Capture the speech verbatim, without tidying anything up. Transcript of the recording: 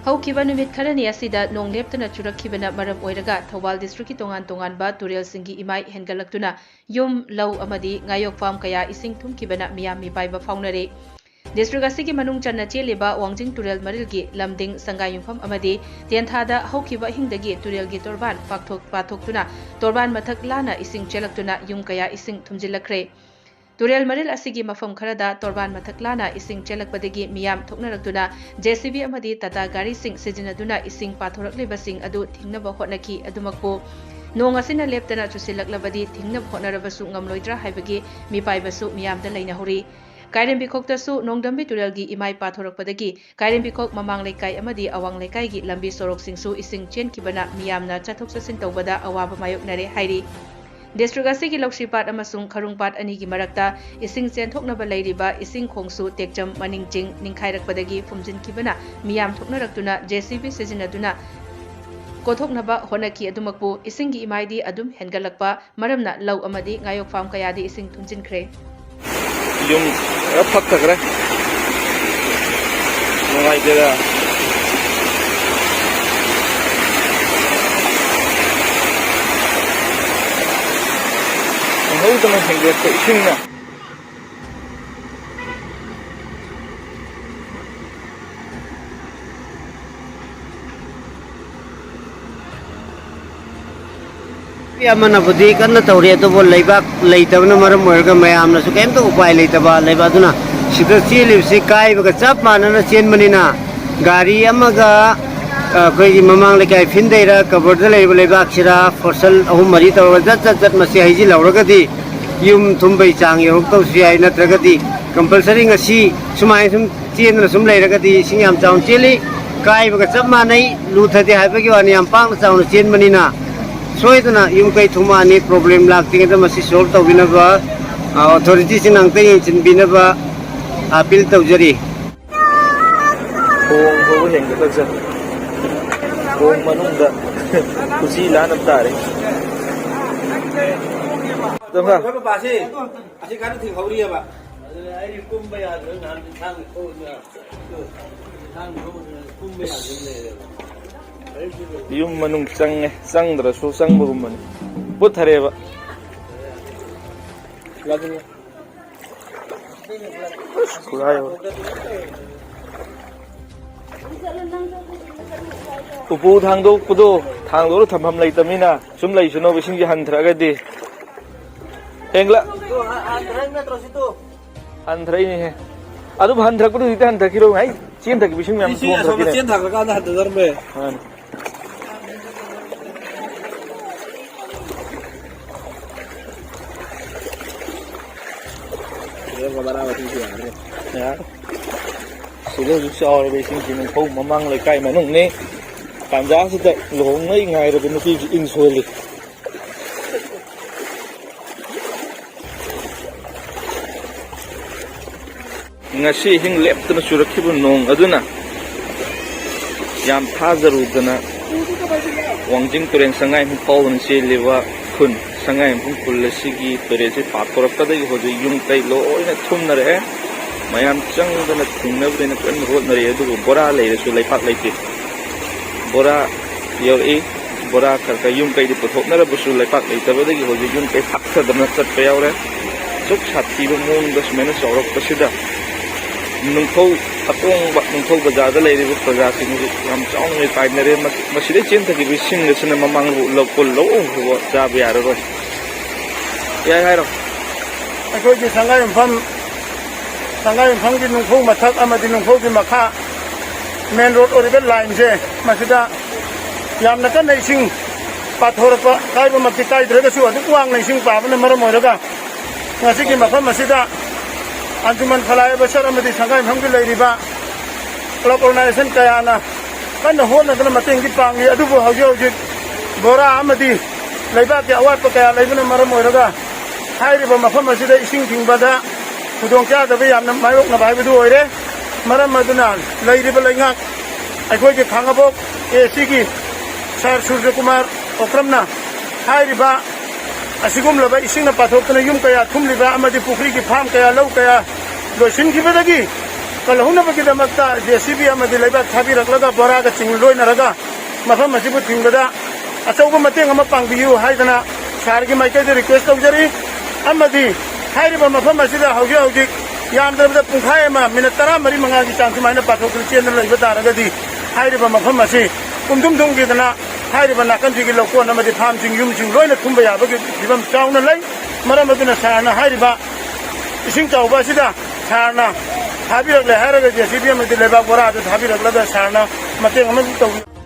ꯍꯧꯈꯤꯕ ꯅꯨꯃꯤꯠ ꯈꯔꯅꯤ ꯑꯁꯤꯗ ꯅꯣꯡ ꯂꯦꯞꯇꯅ ꯆꯨꯔꯛꯈꯤꯕꯅ ꯃꯔꯝ ꯑꯣꯏꯔꯒ ꯊꯧꯕꯥꯜ district ꯀꯤ ꯇꯣꯉꯥꯟ ꯇꯣꯉꯥꯟꯕ ꯇꯨꯔꯦꯜꯁꯤꯡꯒꯤ ꯏꯃꯥꯏ ꯍꯦꯟꯒꯠꯂꯛꯇꯨꯅ ꯌꯨꯝ, ꯂꯧ ꯑꯃꯗꯤ ꯉꯥꯌꯣꯛ farm ꯀꯌꯥ ꯏꯁꯤꯡ ꯊꯨꯝꯈꯤꯕꯅ ꯃꯤꯌꯥꯝ ꯃꯤꯄꯥꯏꯕ ꯐꯥꯎꯅꯔꯦ꯫ District ꯑꯁꯤꯒꯤ ꯃꯅꯨꯡ ꯆꯟꯅ ꯆꯦꯜꯂꯤꯕ ꯋꯥꯡꯖꯤꯡ ꯇꯨꯔꯦꯜ ꯃꯔꯤꯜꯒꯤ ꯂꯝꯗꯤꯡ ꯁꯪꯒꯥꯏꯌꯨꯝꯐꯝ ꯑꯃꯗꯤ ꯇꯦꯟꯊꯥꯗ ꯍꯧꯈꯤꯕ ꯑꯍꯤꯡꯗꯒꯤ ꯇꯨꯔꯦꯜꯒꯤ ꯇꯣꯔꯕꯥꯟ ꯄꯥꯛꯊꯣꯛ-, ꯄꯥꯊꯣꯛꯇꯨꯅ ꯇꯣꯔꯕꯥꯟ ꯃꯊꯛ ꯂꯥꯟꯅ ꯏꯁꯤꯡ ꯆꯦꯜꯂꯛꯇꯨꯅ ꯌꯨꯝ ꯀꯌꯥ ꯏꯁꯤꯡ ꯊꯨꯝꯖꯤꯜꯂꯛꯈ꯭ꯔꯦ꯫ ꯇꯨꯔꯦꯜ ꯃꯔꯤꯜ ꯑꯁꯤꯒꯤ ꯃꯐꯝ ꯈꯔꯗ ꯇꯣꯔꯕꯥꯟ ꯃꯊꯛ ꯂꯥꯟꯅ ꯏꯁꯤꯡ ꯆꯦꯜꯂꯛꯄꯗꯒꯤ ꯃꯤꯌꯥꯝ ꯊꯣꯛꯅꯔꯛꯇꯨꯅ J C B ꯑꯃꯗꯤ ꯇꯥꯇꯥ ꯒꯥꯔꯤꯁꯤꯡ ꯁꯤꯖꯤꯟꯅꯗꯨꯅ ꯏꯁꯤꯡ ꯄꯥꯊꯣꯔꯛꯂꯤꯕꯁꯤꯡ ꯑꯗꯨ ꯊꯤꯡꯅꯕ ꯍꯣꯠꯅꯈꯤ꯫ ꯑꯗꯨꯃꯛꯄꯨ ꯅꯣꯡ ꯑꯁꯤꯅ ꯂꯦꯞꯇꯅ ꯆꯨꯁꯤꯜꯂꯛꯂꯕꯗꯤ ꯊꯤꯡꯅꯕ ꯍꯣꯠꯅꯔꯕꯁꯨ ꯉꯝꯂꯣꯏꯗ꯭ꯔꯥ ꯍꯥꯏꯕꯒꯤ ꯃꯤꯄꯥꯏꯕꯁꯨ ꯃꯤꯌꯥꯝꯗ ꯂꯩꯅꯍꯧꯔꯤ꯫ ꯀꯥꯏꯔꯦꯝꯕꯤꯈꯣꯛꯇꯁꯨ ꯅꯣꯡꯗꯝꯕꯤ ꯇꯨꯔꯦꯜꯒꯤ ꯏꯃꯥꯏ ꯄꯥꯊꯣꯔꯛꯄꯗꯒꯤ ꯀꯥꯏꯔꯦꯝꯕꯤꯈꯣꯛ ꯃꯃꯥꯡ ꯂꯩꯀꯥꯏ ꯑꯃꯗꯤ ꯑꯋꯥꯡ ꯂꯩꯀꯥꯏꯒꯤ ꯂꯝꯕꯤ ꯁꯣꯔꯣꯛꯁꯤꯡꯁꯨ ꯏꯁꯤꯡ ꯆꯦꯟꯈꯤꯕꯅ ꯃꯤꯌꯥꯝꯅ ꯆꯠꯊꯣꯛ ꯆꯠꯁꯤꯟ ꯇꯧꯕꯗ ꯑꯋꯥꯕ ꯃꯥꯌꯣꯛꯅꯔꯦ ꯍꯥꯏꯔꯤ꯫ District ꯑꯁꯤꯒꯤ ꯂꯧꯁꯤꯄꯥꯠ ꯑꯃꯁꯨꯡ ꯈꯔꯨꯡꯄꯥꯠ ꯑꯅꯤꯒꯤ ꯃꯔꯛꯇ ꯏꯁꯤꯡ ꯆꯦꯟꯊꯣꯛꯅꯕ ꯂꯩꯔꯤꯕ ꯏꯁꯤꯡ ꯈꯣꯡꯁꯨ ꯇꯦꯛꯆꯝ ꯃꯅꯤꯡ ꯆꯤꯡ ꯅꯤꯡꯈꯥꯏꯔꯛꯄꯗꯒꯤ ꯐꯨꯝꯖꯤꯟꯈꯤꯕꯅ ꯃꯤꯌꯥꯝ ꯊꯣꯛꯅꯔꯛꯇꯨꯅ J C B ꯁꯤꯖꯤꯟꯅꯗꯨꯅ ꯀꯣꯊꯣꯛꯅꯕ ꯍꯣꯠꯅꯈꯤ꯫ ꯑꯗꯨꯃꯛꯄꯨ ꯏꯁꯤꯡꯒꯤ ꯏꯃꯥꯏꯗꯤ ꯑꯗꯨꯝ ꯍꯦꯟꯒꯠꯂꯛꯄ ꯃꯔꯝꯅ ꯂꯧ ꯑꯃꯗꯤ ꯉꯥꯌꯣꯛ farm ꯀꯌꯥꯗꯤ ꯏꯁꯤꯡ ꯊꯨꯝꯖꯤꯟꯈ꯭ꯔꯦ꯫ ꯌꯨꯝ ꯈꯔ ꯐꯛꯊꯈ꯭ꯔꯦ꯫ ꯅꯨꯡꯉꯥꯏꯇꯦꯗ꯫ ꯈꯪꯍꯧꯗꯅ ꯍꯦꯟꯒꯠꯄ ꯏꯁꯤꯡꯅ꯫ ꯑꯃꯅꯕꯨꯗꯤ ꯀꯟꯅ ꯇꯧꯔꯤ, ꯑꯗꯨꯕꯨ ꯂꯩꯕꯥꯛ ꯂꯩꯇꯕꯅ ꯃꯔꯝ ꯑꯣꯏꯔꯒ ꯃꯌꯥꯝꯅꯁꯨ ꯀꯩꯝꯇ ꯎꯄꯥꯏ ꯂꯩꯇꯕ ꯂꯩꯕ ꯑꯗꯨꯅ ꯁꯤꯗ ꯆꯦꯜꯂꯤꯕꯁꯤ ꯀꯥꯏꯕꯒ ꯆꯞ ꯃꯥꯟꯅꯅ ꯆꯦꯟꯕꯅꯤꯅ ꯒꯥꯔꯤ ꯑꯃꯒ, ꯑ, ꯑꯩꯈꯣꯏꯒꯤ ꯃꯃꯥꯡ ꯂꯩꯀꯥꯏ ꯐꯤꯟꯗꯩꯔ ꯀꯕꯔꯗ ꯂꯩꯔꯤꯕ ꯂꯩꯕꯥꯛꯁꯤꯔ ꯐꯣꯔꯁꯟ ꯑꯍꯨꯝ ꯃꯔꯤ ꯇꯧꯔꯒ ꯖꯠ ꯖꯠ ꯖꯠ ꯃꯁꯤ ꯍꯩꯖꯤꯜꯍꯧꯔꯒꯗꯤ ꯌꯨꯝ ꯊꯨꯝꯕꯩ ꯆꯥꯡ ꯌꯧꯔꯛꯇꯕꯁꯨ ꯌꯥꯏ, ꯅꯠꯇ꯭ꯔꯒꯗꯤ compulsory ꯉꯁꯤ ꯁꯨꯃꯥꯏꯅ ꯁꯨꯝ ꯆꯦꯟꯗꯅ ꯁꯨꯝ ꯂꯩꯔꯒꯗꯤ ꯏꯁꯤꯡ ꯌꯥꯝ ꯆꯥꯎꯅ ꯆꯦꯜꯂꯤ꯫ ꯀꯥꯏꯕꯒ ꯆꯞ ꯃꯥꯟꯅꯩ, ꯂꯨꯊꯗꯦ ꯍꯥꯏꯕꯒꯤ ꯋꯥꯅꯤ, ꯌꯥꯝ ꯄꯥꯛꯅ ꯆꯥꯎꯅ ꯆꯦꯟꯕꯅꯤꯅ ꯁꯣꯏꯗꯅ ꯌꯨꯝ ꯀꯩ ꯊꯨꯝꯃꯛꯑꯅꯤ꯫ Problem ꯂꯥꯛꯇ꯭ꯔꯤꯉꯩꯗ ꯃꯁꯤ solve ꯇꯧꯕꯤꯅꯕ, ꯑ, authority ꯁꯤꯡꯅ ꯑꯝꯇ ꯌꯦꯡꯁꯤꯟꯕꯤꯅꯕ appeal ꯇꯧꯖꯔꯤ꯫ ꯈꯣꯡ ꯐꯥꯎꯕ ꯍꯦꯟꯒꯠꯂꯛꯆ-, ꯈꯣꯡ ꯃꯅꯨꯡꯗ ꯈꯨꯖꯤ ꯂꯥꯟ ꯑꯃ ꯇꯥꯔꯦ꯫ ꯑꯗꯨꯒ ꯑꯩꯈꯣꯏ ꯃꯄꯥꯁꯤ ꯑꯁꯤ ꯀꯟꯅ ꯊꯤꯡꯍꯧꯔꯤꯑꯕ꯫ ꯑꯗꯨꯅ ꯑꯩꯗꯤ ꯀꯨꯝꯕ ꯌꯥꯗ꯭ꯔꯦ, ꯅꯍꯥꯟ ꯏꯟꯁꯥꯡ ꯊꯣꯛꯑꯒ꯫ ꯌꯨꯝ ꯃꯅꯨꯡ ꯆꯪꯉꯦ, ꯆꯪꯗ꯭ꯔꯁꯨ ꯆꯪꯕꯒꯨꯝꯕꯅꯤ꯫ ꯄꯨꯊꯔꯦꯕ꯫ ꯑꯁ, ꯈꯨꯔꯥꯏ ꯑꯣꯏ꯫ ꯎꯄꯨ ꯊꯥꯡꯗꯣꯛꯄꯗꯣ, ꯊꯥꯡꯗꯣꯛꯑ ꯊꯝꯐꯝ ꯂꯩꯇꯕꯅꯤꯅ, ꯁꯨꯝ ꯂꯩꯁꯅꯣꯕ, ꯏꯁꯤꯡꯁꯦ ꯍꯟꯊꯔꯛꯑꯒꯗꯤ꯫ ꯍꯦꯡꯂ-, ꯍꯟꯊꯔꯛꯏꯅꯦꯍꯦ꯫ ꯑꯗꯨꯕꯨ ꯍꯟꯊꯔꯛꯄꯗꯨ ꯍꯧꯖꯤꯛꯇꯤ ꯍꯟꯊꯈꯤꯔꯣꯏ꯫ ꯑꯩ ꯆꯦꯟꯊꯈꯤꯕ ꯏꯁꯤꯡ ꯃꯌꯥꯝ ꯏꯁꯤꯡ ꯑꯁꯣꯝꯗ ꯊꯣꯝꯊꯔꯛꯈꯤꯅꯦ꯫ ꯆꯦꯟꯊꯈ꯭ꯔꯀꯥꯟꯗ ꯍꯟꯊꯖꯔꯝꯕ ꯌꯥꯏ꯫ ꯃꯥꯅꯤ꯫ ꯌꯥꯔꯦ꯫ ꯁꯤꯗ ꯍꯧꯖꯤꯛ ꯆꯥꯎꯔꯕ ꯏꯁꯤꯡꯁꯤ ꯅꯤꯡꯊꯧ ꯃꯃꯥꯡ ꯂꯩꯀꯥꯏ ꯃꯅꯨꯡꯅꯤ꯫ ꯇꯥꯟꯖꯥꯁꯤꯗ ꯂꯨꯍꯣꯡꯅꯩ ꯉꯥꯏꯔꯕ ꯅꯨꯄꯤꯁꯤ ꯏꯟ ꯁꯣꯜꯂꯤ꯫ ꯉꯁꯤ ꯑꯍꯤꯡ ꯂꯦꯞꯇꯅ ꯆꯨꯔꯛꯈꯤꯕ ꯅꯣꯡ ꯑꯗꯨꯅ ꯌꯥꯝ ꯊꯥꯖꯔꯨꯗꯅ ꯋꯥꯡꯖꯤꯡ ꯇꯨꯔꯦꯜ ꯁꯉꯥꯏ ꯐꯥꯎꯗꯨꯅ ꯆꯦꯜꯂꯤꯕ ꯈꯨꯟ ꯁꯉꯥꯏꯌꯨꯝꯐꯝ ꯈꯨꯜ ꯑꯁꯤꯒꯤ ꯇꯨꯔꯦꯜꯁꯤ ꯄꯥꯊꯣꯔꯛꯄꯗꯒꯤ ꯍꯧꯖꯤꯛ ꯌꯨꯝ ꯀꯩ ꯂꯣꯏꯅ ꯊꯨꯝꯅꯔꯛꯑꯦ꯫ ꯃꯌꯥꯝ ꯆꯪꯗꯅ ꯊꯤꯡꯅꯕꯗ ꯑꯩꯅ ꯀꯟꯅ ꯍꯣꯠꯅꯔꯤ, ꯑꯗꯨꯕꯨ ꯕꯣꯔꯥ ꯂꯩꯔꯁꯨ ꯂꯩꯄꯥꯛ ꯂꯩꯇꯦ꯫ ꯕꯣꯔꯥ ꯌꯧꯔꯛꯏ꯫ ꯕꯣꯔꯥ ꯈꯔ ꯈꯔ ꯌꯨꯝ ꯀꯩꯗꯤ ꯄꯨꯊꯣꯛꯅꯔꯕꯁꯨ ꯂꯩꯄꯥꯛ ꯂꯩꯇꯕꯗꯒꯤ ꯍꯧꯖꯤꯛ ꯌꯨꯝ ꯀꯩ ꯍꯥꯞꯊꯗꯅ ꯆꯠꯄ ꯌꯥꯎꯔꯦ꯫ ꯑꯁꯨꯛ ꯁꯥꯊꯤꯕ ꯃꯑꯣꯡꯗ ꯁꯨꯃꯥꯏꯅ ꯆꯥꯎꯔꯛꯄꯁꯤꯗ ꯅꯤꯡꯊꯧ ꯑꯇꯣꯡꯕ, ꯅꯤꯡꯊꯧ ꯕꯖꯥꯔꯗ ꯂꯩꯔꯤꯕ ꯄ꯭ꯔꯖꯥꯁꯤꯡꯁꯤ ꯌꯥꯝ ꯆꯥꯎꯅ ꯃꯤꯄꯥꯏꯅꯔꯦ꯫ ꯃꯁꯤ-, ꯃꯁꯤꯗꯩ ꯆꯦꯟꯊꯈꯤꯕ ꯏꯁꯤꯡ ꯑꯁꯤꯅ ꯃꯃꯥꯡ ꯂꯧ-, ꯂꯧ-, ꯂꯧꯎ ꯐꯥꯎꯕ ꯆꯥꯕ ꯌꯥꯔꯔꯣꯏ꯫ ꯌꯥꯏ ꯍꯥꯏꯔꯣ? ꯑꯩꯈꯣꯏꯒꯤ ꯁꯉꯥꯏꯌꯨꯝꯐꯝ, ꯁꯉꯥꯏꯌꯨꯝꯐꯝꯒꯤ ꯅꯨꯡꯐꯧ ꯃꯊꯛ ꯑꯃꯗꯤ ꯅꯨꯡꯐꯧꯒꯤ ꯃꯈꯥ ꯃꯦꯟ ꯔꯣꯗ ꯑꯣꯏꯔꯤꯕ ꯂꯥꯏꯟꯁꯦ, ꯃꯁꯤꯗ ꯌꯥꯝꯅ ꯀꯟꯅ ꯏꯁꯤꯡ ꯄꯥꯊꯣꯔꯛꯄ, ꯀꯥꯏꯕꯃꯛꯇꯤ ꯀꯥꯏꯗ꯭ꯔꯒꯁꯨ ꯑꯗꯨꯛ ꯋꯥꯡꯅ ꯏꯁꯤꯡ ꯄꯥꯕꯅ ꯃꯔꯝ ꯑꯣꯏꯔꯒ ꯉꯁꯤꯒꯤ ꯃꯐꯝ ꯑꯁꯤꯗ ꯑꯟꯖꯨꯃꯟ ꯐꯂꯥꯏ ꯑꯕꯁꯔ ꯑꯃꯗꯤ ꯁꯉꯥꯏꯌꯨꯝꯐꯝꯒꯤ ꯂꯩꯔꯤꯕ ꯀ꯭ꯂꯕ ꯑꯣꯔꯒꯅꯥꯏꯖꯦꯁꯟ ꯀꯌꯥꯅ ꯀꯟꯅ ꯍꯣꯠꯅꯗꯨꯅ ꯃꯇꯦꯡꯗꯤ ꯄꯥꯡꯂꯤ꯫ ꯑꯗꯨꯕꯨ ꯍꯧꯖꯤꯛ ꯍꯧꯖꯤꯛ ꯕꯣꯔꯥ ꯑꯃꯗꯤ ꯂꯩꯕꯥꯛꯀꯤ ꯑꯋꯥꯠꯄ ꯀꯌꯥ ꯂꯩꯕꯅ ꯃꯔꯝ ꯑꯣꯏꯔꯒ ꯍꯥꯏꯔꯤꯕ ꯃꯐꯝ ꯑꯁꯤꯗ ꯏꯁꯤꯡ ꯊꯤꯡꯕꯗ ꯈꯨꯗꯣꯡꯆꯥꯗꯕ ꯌꯥꯝꯅ ꯃꯥꯌꯣꯛꯅꯕ ꯍꯥꯏꯕꯗꯨ ꯑꯣꯏꯔꯦ꯫ ꯃꯔꯝ ꯑꯗꯨꯅ ꯂꯩꯔꯤꯕ ꯂꯩꯉꯥꯛ, ꯑꯩꯈꯣꯏꯒꯤ ꯈꯥꯉꯕꯣꯛ ꯑꯦ ꯁꯤꯒꯤ ꯁꯥꯔ ꯁꯨꯔꯖꯀꯨꯃꯥꯔ ꯑꯣꯀ꯭ꯔꯝꯅ ꯍꯥꯏꯔꯤꯕ ꯑꯁꯤꯒꯨꯝꯂꯕ ꯏꯁꯤꯡꯅ ꯄꯥꯊꯣꯛꯇꯨꯅ ꯌꯨꯝ ꯀꯌꯥ ꯊꯨꯝꯂꯤꯕ ꯑꯃꯗꯤ ꯄꯨꯈ꯭ꯔꯤꯒꯤ ꯐꯥꯝ ꯀꯌꯥ, ꯂꯧ ꯀꯌꯥ ꯂꯣꯏꯁꯤꯟꯈꯤꯕꯗꯒꯤ ꯀꯜꯍꯧꯅꯕꯒꯤꯗꯃꯛꯇ ꯖꯦ ꯁꯤ ꯕꯤ ꯑꯃꯗꯤ ꯂꯩꯕꯥꯛ ꯊꯥꯕꯤꯔꯛꯂꯒ ꯕꯣꯔꯥꯒ ꯆꯤꯡ ꯂꯣꯏꯅꯔꯒ ꯃꯐꯝ ꯑꯁꯤꯕꯨ ꯊꯤꯡꯕꯗ ꯑꯆꯧꯕ ꯃꯇꯦꯡ ꯑꯃ ꯄꯥꯡꯕꯤꯌꯨ ꯍꯥꯏꯗꯅ ꯁꯥꯔꯒꯤ ꯃꯥꯏꯀꯩꯗ ꯔꯤꯀ꯭ꯋꯦꯁ ꯇꯧꯖꯔꯤ꯫ ꯑꯃꯗꯤ ꯍꯥꯏꯔꯤꯕ ꯃꯐꯝ ꯑꯁꯤꯗ ꯍꯧꯖꯤꯛ ꯍꯧꯖꯤꯛ ꯌꯥꯝꯗ꯭ꯔꯕꯗ ꯄꯨꯡꯈꯥꯏ ꯑꯃ, ꯃꯤꯅꯠ ꯇꯔꯥꯃꯔꯤ ꯃꯉꯥꯒꯤ ꯆꯥꯡ ꯁꯨꯃꯥꯏꯅ ꯄꯥꯊꯣꯛꯇꯨꯅ ꯆꯦꯟꯗꯨꯅ ꯂꯩꯕ ꯇꯥꯔꯒꯗꯤ ꯍꯥꯏꯔꯤꯕ ꯃꯐꯝ ꯑꯁꯤ ꯄꯨꯝꯗꯨꯝ ꯊꯨꯝꯈꯤꯗꯅ ꯍꯥꯏꯔꯤꯕ ꯅꯥꯀꯟꯁꯤꯒꯤ ꯂꯧꯀꯣꯟ ꯑꯃꯗꯤ ꯐꯥꯝꯁꯤꯡ, ꯌꯨꯝꯁꯤꯡ ꯂꯣꯏꯅ ꯊꯨꯝꯕ ꯌꯥꯕꯒꯤ ꯐꯤꯕꯝ ꯆꯥꯎꯅ ꯂꯩ꯫ ꯃꯔꯝ ꯑꯗꯨꯅ ꯁꯥꯔꯅ ꯍꯥꯏꯔꯤꯕ ꯏꯁꯤꯡ ꯆꯥꯎꯕ ꯑꯁꯤꯗ ꯁꯥꯔꯅ ꯊꯥꯕꯤꯔꯛꯂꯦ ꯍꯥꯏꯔꯒ ꯖꯦ ꯁꯤ ꯕꯤ ꯑꯃꯗꯤ ꯂꯩꯕꯥꯛ ꯕꯣꯔꯥ ꯑꯗꯨ ꯊꯥꯕꯤꯔꯛꯂꯒ ꯁꯥꯔꯅ ꯃꯇꯦꯡ ꯑꯃ ꯇꯧꯕꯤꯌꯨ꯫